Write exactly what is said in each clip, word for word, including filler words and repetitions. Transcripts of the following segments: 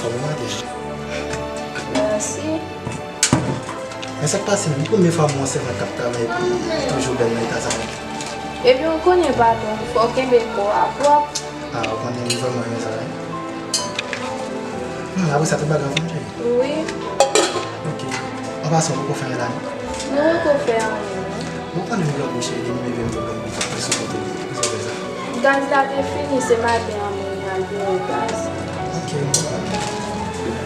Bon maten. Mèsi. Men sa k pase menm? Premye fwa m wè yon sèvant k ap travay epi li toujou bèl nan eta sa menm. Ebyen, ou konnen patwon, fò w kenbe kò a pwòp. Ah, ou konnen m vrèman renmen sa wi. Hmm, apre sa, tout bagay ap chanje. Wi. Ok. An pasan, ou poko fè anyen la, non? Non, m poko fè anyen, non. Bon, ou konnen m grangou, cheri, depi m leve m toujou grangou. Ki sa w fè sa? Gaz la te fini, se maten an mwen al voye gaz. Ok, m konprann.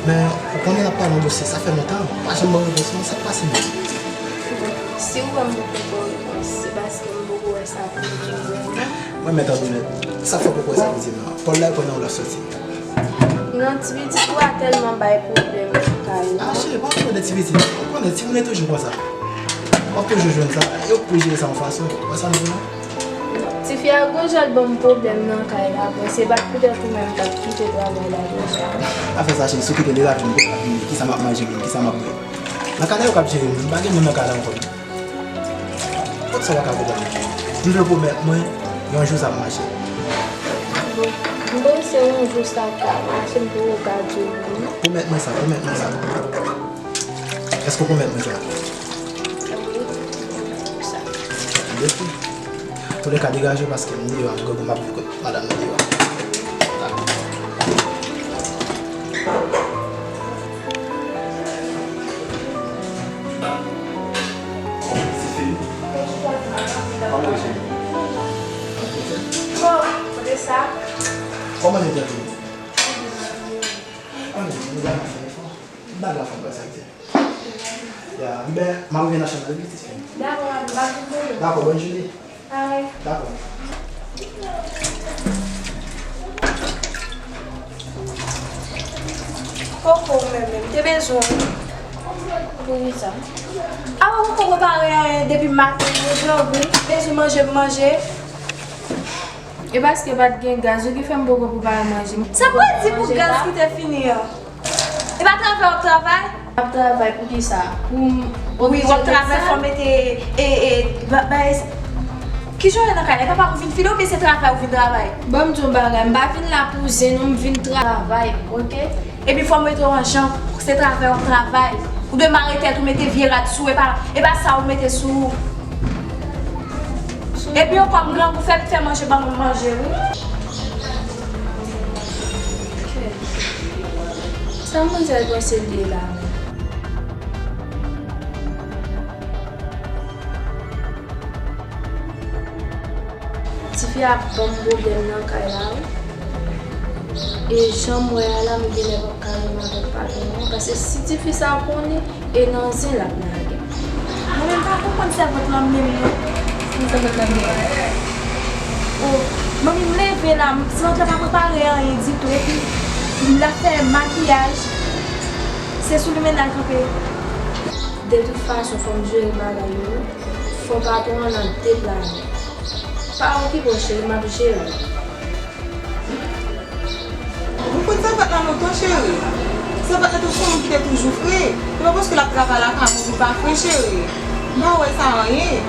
Men, ou konnen n ap pale yon dosye, sa fè lontan, ou pa janm ban m repons, non, sa k pase menm? Si ou wè m poko ba w repons, se paske m poko wè sa pou m di w vrèman. Mwen, men tande, men, sa fè w poko wè sa pou di m nan. Pòl la, e pran nan ou l ap soti. Non, ti pitit ou a tèlman bay pwoblèm nan kay la. Ah, cheri, pa pale de ti pitit. Ou konnen, timoun yo toujou konsa. W ap toujou jwenn sa. Yo pou jere sa yon fason. Ou wè sa m di w la? Tifi a gon jan l ban m pwoblèm nan kay la, bon, se pa t poutèt ou menm k ap kite travay la deja. Afè sa, cheri, si w kite li la, m poko ap vini. Kisa m ap manje menm? Kisa m ap bwè? Nan kay la, yo k ap jere m. M pa gen moun nan kay la ankò. Kot sa w pa ka konprann? M vle w pwomèt mwen, yon jou sa ap mache. Bon, m panse yon jou sa ka mache, m poko ka di w non. Pwomèt mwen sa, pwomèt mwen sa. Èske w pwomèt mwen sa? Wi, m pwomèt ou sa. Depi. Toulèka, degaje w paske m deyò a, m grangou, m ap viv kot madanm nan deyò a. Kòman nou tande? Ann, nou va fè efò. Bag la fè m pase ak di. Ya, m ben, m ap vin nan chanm nan, wi, pitit fi. Dakò, m ap vin kote w. Dakò, bòn jounen. Dakò. Koko, ou menm, menm, te bezwen w. Poukisa? Avan ou poko prepare anyen depi maten, ou jwe, ou bezwen manje, m manje. E paske pa t gen gaz wi ki fè m poko prepare manje. Sa vle di pou gaz ki te fini an? E pa travay w ap travay? M ap travay pou kisa? Pou m... Wi, w ap travay, fò w mete, e, e, ba-, bay, ki jan w ye nan kay la? E papa w vin file oubyen se travay ou vin travay? Ban m di w yon bagay, m pa vin la pou zen non, m vin travay, oke? Epi fò m mete w an jan, se travay w ap travay. Ou dwe mare tèt ou, mete vye rad sou ou, e pa, e pa sa ou mete sou ou. Epi ankò, m grangou, fè, fè manje, ban mwen manje, wi. Sa manzè panse l ye la menm? Tifi a ap ban m pwoblèm nan kay la, wi. E jan m wè a la, m genlè p ap ka renmen avèk patwon an, paske si tifi sa konnen, e nan zen l ap lage. Mwen menm pa konprann sèvant lan menm non. Ki sèvant lan menm? O, manmi, m leve la, m, sèvant lan pa prepare anyen ditou, epi l ap fè makiyaj, se sou li menm l al kanpe. De tout fason, fò m jere bagay yo, wi. Fò patwon an nan de planèt. Pa okipe w, cheri, m ap jere w. Ou konn sèvant lan lontan, cheri. Sèvant lan te se yon moun ki te toujou fre. Se pa paske l ap travay lakay moun li pa fre, cheri. M pa wè sa anyen.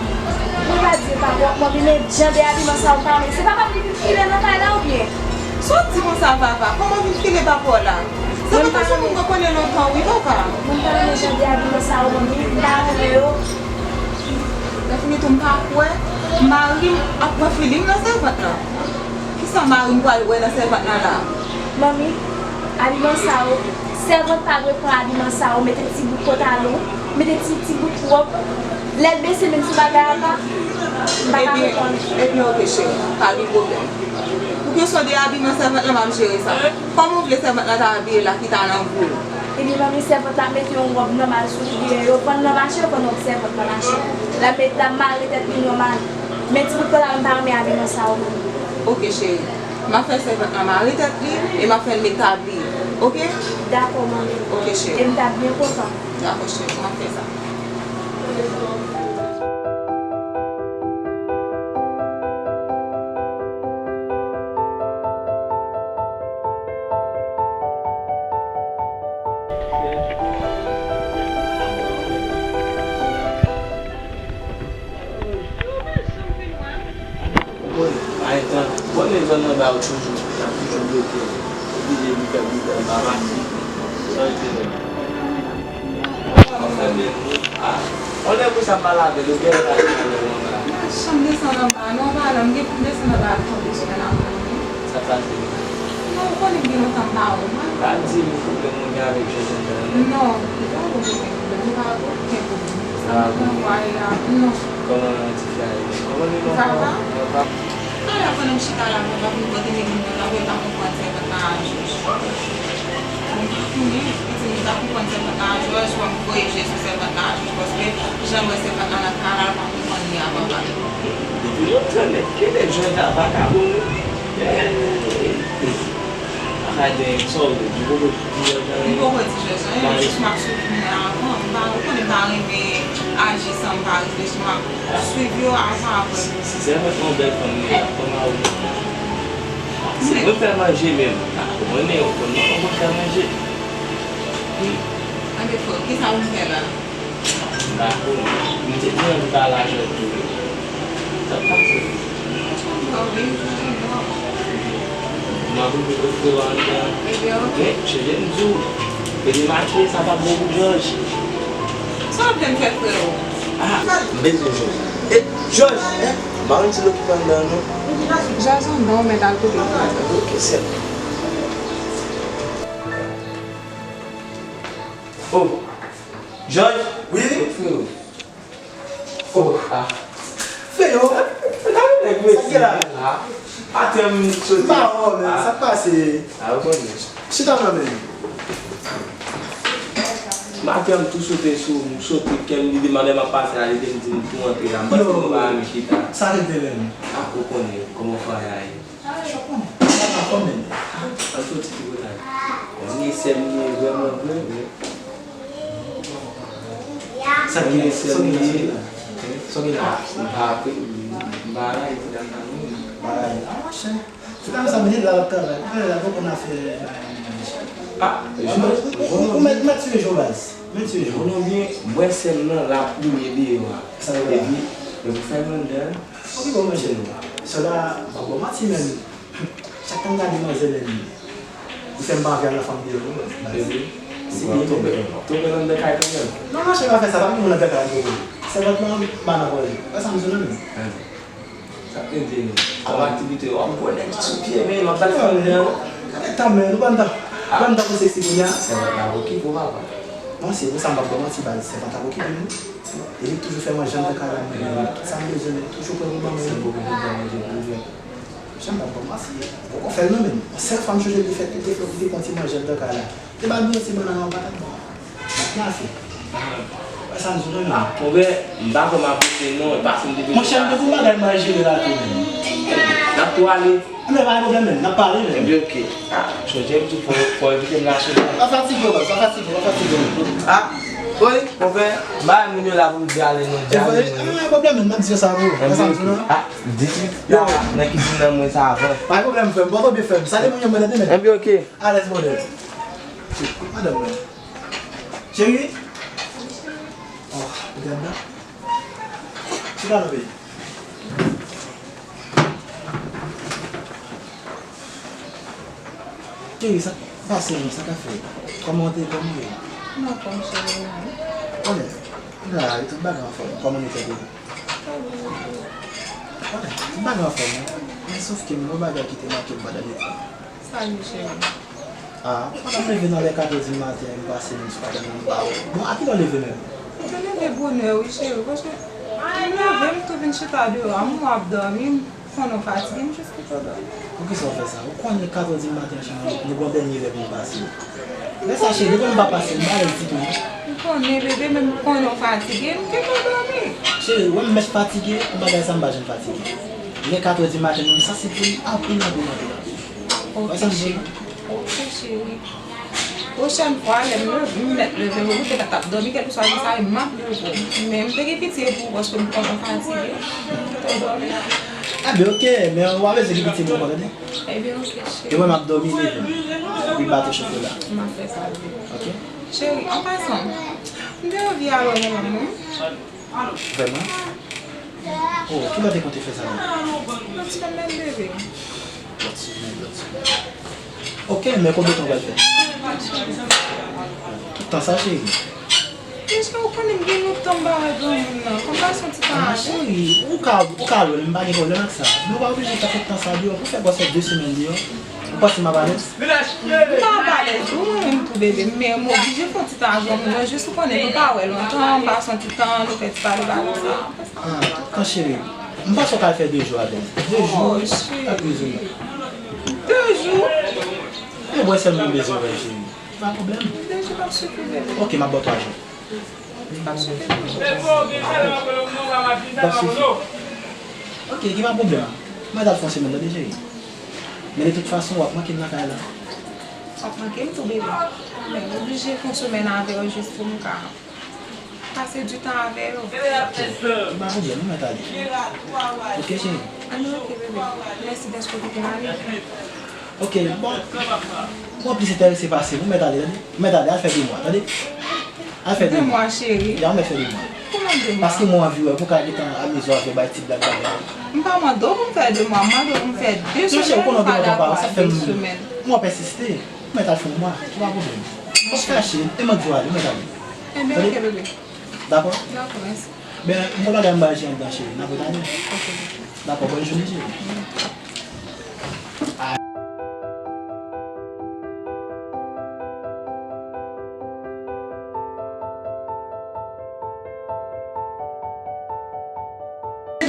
Ou pa di pa bò, manmi, men jan de abiman sa ou pa renmen. Se papa m ki vin file nan kay la oubyen? Sa w di konsa, papa? Kòman vin file papa w la? Sèvant lan se yon moun mwen konnen lontan, wi, papa. Mwen pa renmen jan de abiman sa ou, manmi. M pa renmen yo. Lè fini tou, m pa kwè mari m ap pran filing nan sèvant lan. Kisa mari m pral wè nan sèvant lan la? Manmi, abiman sa yo, sèvant pa dwe pran abiman sa yo, mete ti bout pantalon, mete ti, ti bout wòb. Lè l bese menm sou bagay a pa, m pa ka konprann. Ebyen, ebyen, oke, cheri, pa gen pwoblèm. Pou kesyon de abiman sèvant lan, m ap jere sa. Kòman w vle sèvant lan ta abiye la ki ta nan gou? Epi manmi, sèvant la mete yon wòb nòmal sou li, gen yo vann nan mache, yo vann wòb sèvant nan mache. L ap met, l ap mare tèt li nòmal. Men ti bout pantalon m pa renmen abiman sa yo manmi. Oke cheri, m ap fè sèvant lan mare tèt li e m ap fè l met tabliye. Oke? Dakò manmi. Oke cheri. E m t ap byen kontan. Dakò cheri, m ap fè sa. Ou konnen, pa entan, ou konnen zòn anba yo toujou, y ap toujou bloke, oblije li fè boudè anba mache. On lè pou sa m pale avè l, ou gen lè pa janm desann anba non, pa lè m gen pou m desann anba tonbe sou kè la. Sa pase? Non, ou konnen m gen lontan m pa wè w. Pa di m pwoblèm ou gen avèk Jòj nan. Non, li pa gen pwoblèm, li pa gen pwoblèm. Sa nan vwa a, non. Kòman ti fi a ye? Kòman li non? Sa va? Talè pandan m chita la, mwen pa vin pote legliz nan, la, mwen pa konprann sèvant la a Jòj. Mwen pa konnen, pitit mwen ta konprann sèvant la a Jòj, w ap voye je sou sèvant la a Jòj, paske jan l wè sèvant la nan kay la, l pa konprann li a papa. Depi lontan nèt, kilè Jòj la vakabon wi. Papa Dèyè, sa w vle di? Ou poko di Jòj anyen? Li poko di Jòj anyen, men jis m ap swiv li avan. M pa, ou konnen m pa renmen aji san m pa reflechi, m ap swiv yo avan apre. Si sèvant lan yon bèl fanm li ye, l ap pran mari l. Si mwen fè manje menm, ou konnen, ou konnen, mwen fè manje. Anben frè, kisa ou fè la? M pa konnen. M te di anvi pale a Jòj tou wi. Sa k pase? M ap ouvri kote w anndan. Men, chonje m di w, pede mache, sa p ap bon pou Jòj. Sa w ap vin fè, freo? Ah, m bezwen Jòj. E, Jòj, eh, m pa konn si l okipe anndan non. Jòj anndan, ou mèt al kote l. Ah, ok, sèl. Oh, Jòj? Wi? Oh, freo. Oh, ah. Freo? Gade nèg mesye a. Atè m sote. M pa wè w, men sa k pase? Ah, ou konnen. Chita nan men m. Atè m tou sote sou, m sote, kè m li demande m ap pase la, li te m di m tou antre la. M panse m pa renmen chita. Sa rete menm? Ah, ou konnen, kòman fwa a ye? Chòk mwen. Sa pa fò menm. An soti ki botay. Li sè m li ye vrèman vre, vre. Sa ki li sè m li ye. Sa ki la? M pa apre, m pa rayi ti dam nan non. Pa rayi. Ah, monchè. Ti dam sa menm la ap travay. Ou konnen la poko nan afè bagay nan menm. Ah, ou mèt, mèt swiv yo baz. Mèt swiv yo. Konnen byen, m wè sè m nan l ap plimen deyò a. Sa yo la? Epi, epi fè m anndan. Okipe w monchè. Sè la, m pa ba w manti menm. Chak tan m gade manzè menm, li fè m pa anvi al nan fanm deyò non. Tonbe, tonbe anndan kay kanmenm. Non monchè, pa fè sa, pa gen moun anndan kay la tonbe. Sèvant lan pa nan pòz li. Wè sa m di w non menm. Sa vle di, kòm aktivite, w ap gwo nèg sou pye, men w ap bat fanm deyò. Gade tan men, nou pa n tan, nou pa n tan pou seksi kounye a. Sèvant la okipe w papa. Non, se pou sa m p ap ba w manti baz, sèvant la okipe m wi. E li toujou fè manje anndan kay la, mwen menm. Tout sa m bezwen, men li toujou pran pou ban mwen. Sèl pwoblèm li gen manje pou ouvè. Jan m t ap ba w manti, ou poko fè l non menm. Yon sèl fwa m chonje li fè, li te fè, li te pran ti manje anndan kay la. Te ba l yon ti bannann yon patat bon. N a fè. Wè sa m di w non menm. Ah, monchè, m pa konn bagay m al jere la tou menm. N ap tou ale. Anben pa gen pwoblèm menm, n ap pale menm. Ebyen oke. Ah, chonje m di w fò, fò envite m la sou. Pa fatige w, pa fatige w, pa fatige w. Ah, wi, monchè, m pa wè moun yo la pou m di ale non, di ale non. Ebyen pa gen pwoblèm menm, m ap di yo sa pou ou. Wè sa m di w non. Ah, di ti fi a nan kizin nan mwen sa avan. Pa gen pwoblèm frè m, pòte w byen frè m. Salye moun yo mwen tande menm. Ebyen oke. Alèz brother. Madanm mwen. Cheri. Oh, gad la. Chita non baby. Cheri, sa k pase menm, sa k ap fèt? Kòman w te, kòman w ye? M anfòm cheri, e ou menm? Konnen, la, tout bagay anfòm. Kòman nou te ye? Konnen, tout bagay anfòm wi. Men sof ke m gen yon bagay ki te make m pandan nèt la. Sa l ye cheri? Ah, ou pa t ap leve nan lè katòz di maten, m pase menm si w pa t nan ba w. Bon, a kilè w leve menm? M te leve bonè wi cheri, paske m leve, m tou vin chita deyò a, m wè w ap dòmi, m konnen w fatige, m jis kite w dòmi. Poukisa w fè sa? Ou konnen katòz di maten, cheri, nou gen yon dènye lè pou nou pase. Lè sa cheri, depi nou pa pase, m alèz ditou. M konnen bebe, men m konnen w fatige, m kite w dòmi. Cheri, ou wè m mèt fatige, yon bagay sa m pa janm fatige. Lè katòz di maten, m sansib pou li anpil, anpil, anpil, anpil. Wè sa m di w? Ok cheri. Pwochèn fwa, lè m leve, m mèt leve, m te ka t ap dòmi, kèlkeswa ki sa ye, m ap leve w. Men m te gen pitye pou ou, paske m konnen w fatige. M kite w dòmi. Enben, ok, men ou pa bezwen gen pitye pou mwen, tande? Ebyen, ok, cheri. E mwen, m ap dòmi leve. Epi bato chokola. M ap fè sa, bebe. Ok? Cheri, an pasan, m te anvi al wè manman m, wi. Vrèman? Oh, kilè w te konte fè sa la? Lòt semèn menm, bebe. Lòt semèn, lòt semèn. Ok, men konbyen tan w pral fè? Tout tan sa, cheri? Deja, ou konnen m gen lontan m pa wè granmoun nan. Kòm pa se yon ti tan ase. Cheri, ou ka, ou ka lwe l, m pa gen pwoblèm ak sa. Men ou pa oblije fè tout tan sa deyò. Pou fè gwòsè de semèn deyò, ou panse m ap alèz? M pa ap alèz, ou mwen menm tou, bebe. Men m oblije fè yon ti tan ak granmoun nan, jis ou konnen nou pa wè lontan, m pa se yon ti tan, nou fè ti pale bagay sa. Ah, tan cheri, m panse w ka al fè de jou avè l. De jou, oh, cheri, ak rezon. De jou? E mwen sèlman m bezwen wè, cheri. Pa pwoblèm. De jou p ap sifi, bebe. Ok, m ap ba w twa jou. P ap sifi. P ap sifi. Ok, gen pa pwoblèm. Mwen t al fè yon semèn, tande, cheri. Men de tout fason, w ap manke m lakay la. W ap manke m tou, bebe. Men m oblije fè yon semèn avè w jis pou m ka pase du tan avè yo. Ok, pa pwoblèm, ou mèt ale. Ok, cheri. Anben, ok, bebe. Mèsi dèske w kite m ale. Ok, bon. Mwen plis enterese pase, ou mèt ale, tande. Ou mèt ale, al fè de mwa, tande. Al fè de mwa. De mwa, cheri? Ya, ou mèt fè de mwa. Kòman de mwa? Paske mwen anvi wè, pou ka gentan amize w avè w, bay ti blag bagay. M pa mande w pou m fè de mwa, m mande w pou m fè de semèn, m pale ak ou a de semèn. Non, cheri, ou konnen w gen lontan pa, sa fè m, mwen pèsiste. Ou mèt al fè yon mwa, se pa pwoblèm. Fòk fache, e mwen di w ale, ou mèt ale. Enben, ok, bebe. Dakò? Dakò, mèsi. Ben, m gen bagay m ba Jean anndan, cheri. N ap retale. Ok. Dakò, bòn jounen, cheri.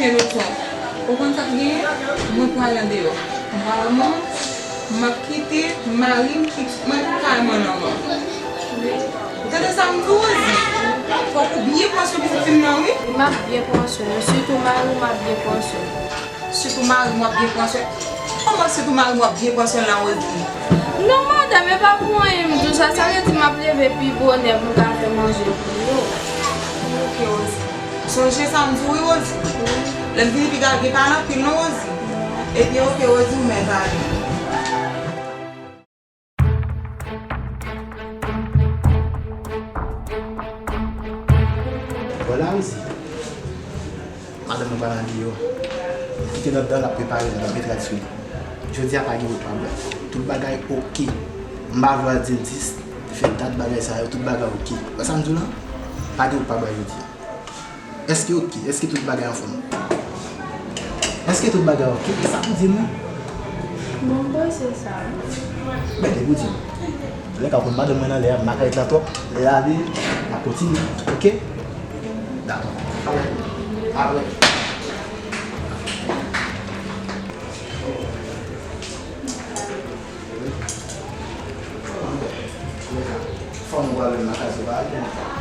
Gen lòt fwa. Ou konn sa k genyen? Mwen prale andeyò. Mwen pa wè moun. M ap kite mari m ki mwen kay mwen nan men w. Ou tande sa m di w, Rosie? Fòk ou byen pran swen pitit fi m nan, wi. M ap byen pran swen l. Sitou mari m, m ap byen pran swen l. Sitou mari m, w ap byen pran swen l. Kòman sitou mari m, w ap byen pran swen l la, Rosie? Non, madanm, e pa pou anyen m di w sa. Sa vle di m ap leve pi bonè pou m ka fè manje pou yo. Ok, Rosie. Sonje sa m di w, wi, Rosie. Lè m vini piga, gen pale anpil non, Rosie. Ebyen, ok, Rosie, ou mèt ale. Vwala, Rosie. Madanm mwen pral andeyò. Li kite l anndan, l ap prepare l, l ap mete rad sou li. Jodi a pa gen wòt pa bwè. Tout bagay oke. M pa vle al dentis, fè dat, bagay sa yo, tout bagay oke. Wè sa m di w la? Pa gen wòt pa bwè jodi a. Èske oke? Èske tout bagay anfòm? Èske tout bagay oke? Sa pou di m wi. Bon, m panse sa wi. Men depi w di m. Anlè ka konn madanm mwen anlè a, m makayèt la twòp. Lè l ale, m ap kontinye. Oke? Dakò. Apre. Apre. Fanm ou pral wè nan kay se pa al, m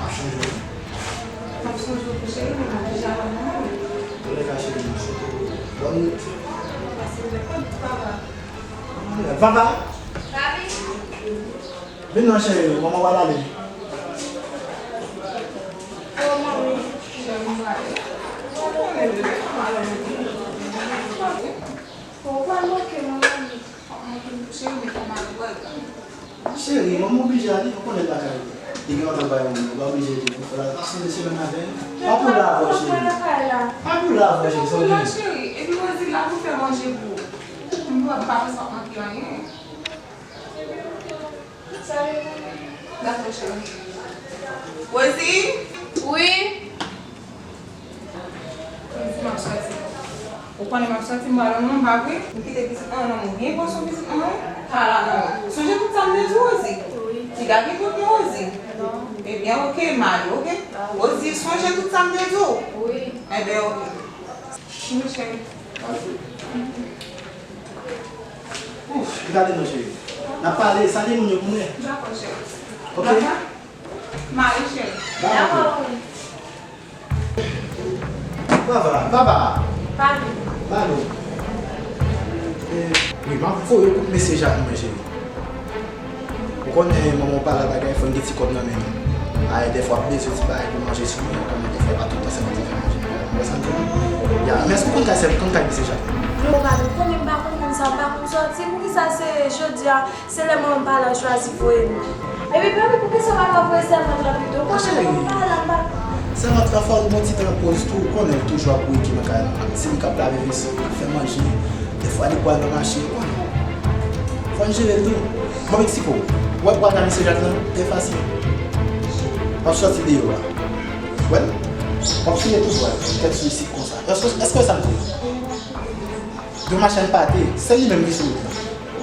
ap sonje w. M ap sonje w tou, cheri, men m ap deja wè manman w. Anlè ka, cheri, m swete w bòn nwit. Pase bèl, papa. Papa? Vin non, cheri, manman w al ale. O, manmi, cheri, m prale. Ou konnen, bebe, manman w al ale. Ou pral manke mwen, manmi. Cheri, men fò m al wè l. Cheri, manman oblije ale, ou konnen l lakay li. Li gen yon bagay, ou pa oblije di pou fè la. Pase yon semèn avè l. Pa pou la avè w, cheri. Pa pou la avè w, cheri, sa w gen. Cheri, epi Rosie la pou fè manje pou ou. M pa panse w ap manke anyen. Dakò, cheri. Rosie? Wi. Rosie, m ap sòti. Ou konnen m ap sòti, m pral nan men w, pa vre? M kite pitit mwen nan men w. Byen pran swen pitit mwen, wi. Kay la nan men w. Sonje tout sa m te di w, Rosie? Wi. Piga gen kont mwen, Rosie? Non. Ebyen, oke, m ale, oke? Rosie, sonje tout sa m te di w? Wi. Ebyen, oke. Wi, cheri. Ouf, gade non, cheri. N ap pale, salye moun yo pou mwen. Dakò, cheri. Ok. Papa, mari, cheri. Dakò. Papa, papa. Pardon. Pardon. Eh, wi, m ap voye w kot mesye Jacques mwen, cheri. Ou konnen manman w pa la bagay, fò n gen ti kòb nan men nou. Ay, dèfwa w ap bezwen ti bagay pou manje sou mwen, konnen dèfwa e pa tout tan sèlman ti fè manje. Ou wè sa m di w? Ya, men èske w konn kay sèl, konn kay mesye Jacques? Yo, gade, ou konnen m pa konn konn sa, m pa konn sòti. Poukisa se jodi a, se lè manman m pa la, w chwazi voye m? Epi, papi, poukisa w pa ka voye sèvant la pito? Ou konnen manman m pa la, m pa. Sèvant la fò l pran ti tan pòz tou, ou konnen l toujou ap wete nan kay la. Se li k ap lave veso, k ap fè manje. Dèfwa li pral nan mache, ou konnen. Fò n jere l tou. Bon, Meksiko, w ap gade mesye Jak lan, trè fasil. W ap sòti deyò a. Wè l? W ap file tou dwat, tèt sou isit konsa. Èske, èske w wè sa m di? Yon machann pate, se li menm ki sou wout lan.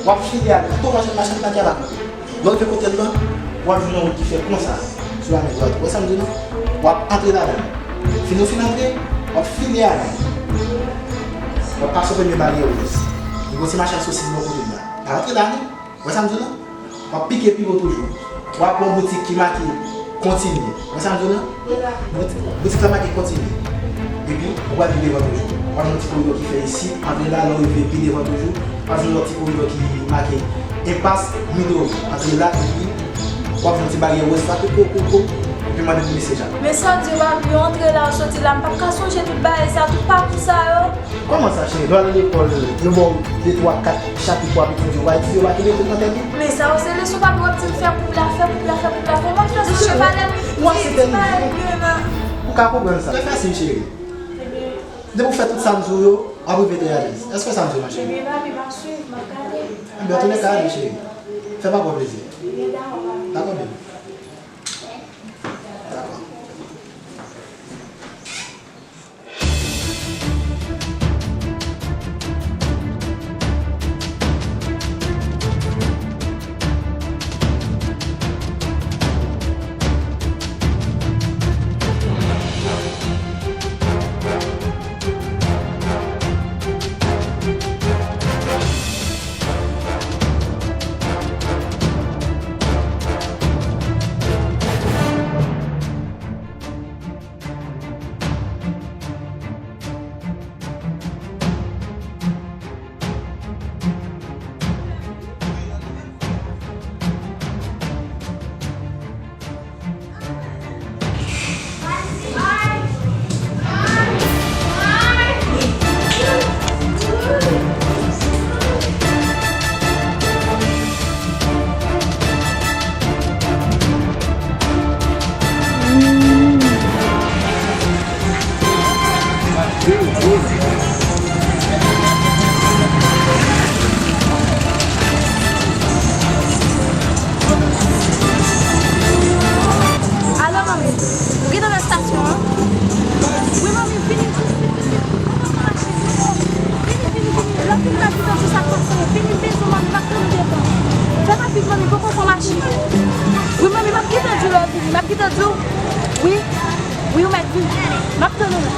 W ap file ale, tout machann, machann pate a pa kanpe. Lè w rive kote l lan, w ap jwenn yon wout ki fè konsa, sou la men dwat. W wè sa m di w lan? W ap antre ladan l. Fin ou fin antre, w ap file ale. W ap pase premye baryè wòz. Li gon ti machann sosis bò kote l la. Pa antre la non. Wè sa m di w lan? W ap pike pi wo toujou. W ap yon boutik ki make Kontinye. Wè sa m di w lan? Boutik, boutik la make Kontinye. Epi, ou pral pi devan toujou. W ap jwenn yon ti koridò ki fè isit, antre la, lè w rive pi devan toujou, w ap jwenn yon lòt ti koridò ki make Enpas Midori. Antre la, epi, w ap jwenn yon ti baryè wòz frape ko, ko, ko, epi mande pou mesye Jak. Men sa w di yo, papi, yo antre la, yo soti la, m p ap ka sonje tout bagay sa, tout pakou sa yo. Kòman sa, cheri? Lè w al lekòl, yo ba w de, twa, kat chapit pou w ap etidye, ou pa etidye, ou pa kenbe tout nan tèt ou? Men sa yo se leson, papi, w ap di m fè koup la, fè koup la, fè koup la. Kòman fè sou chevalè m? Ou ap se tèt ou. Ou ka konprann sa. Trè fasil, cheri. Depi w fè tout sa m di w yo, w ap rive trè alèz. Èske w wè sa m di w, ma chérie? Ebyen, papi, m ap swiv, m ap gade. Ebyen, antoulèka, ale, cheri. Fè papa w plezi. Ebyen, dakò, papi. Dakò, bebe. Dakò. Alo, manmi. Ou gentan nan estasyon an? Wi, manmi, vini tout swit, vini tout swit. Kòman sa mache? Vini, vini, vini. Lè w fin la, gentan di w sa k pase. Vini, vini, manmi, m ap tann ou devan. Fè rapid, manmi, poko fè mache. Wi, manmi, m ap gentan di w lè w vini. M ap gentan di w. Wi. Wi, ou mèt vini. M ap tann ou la.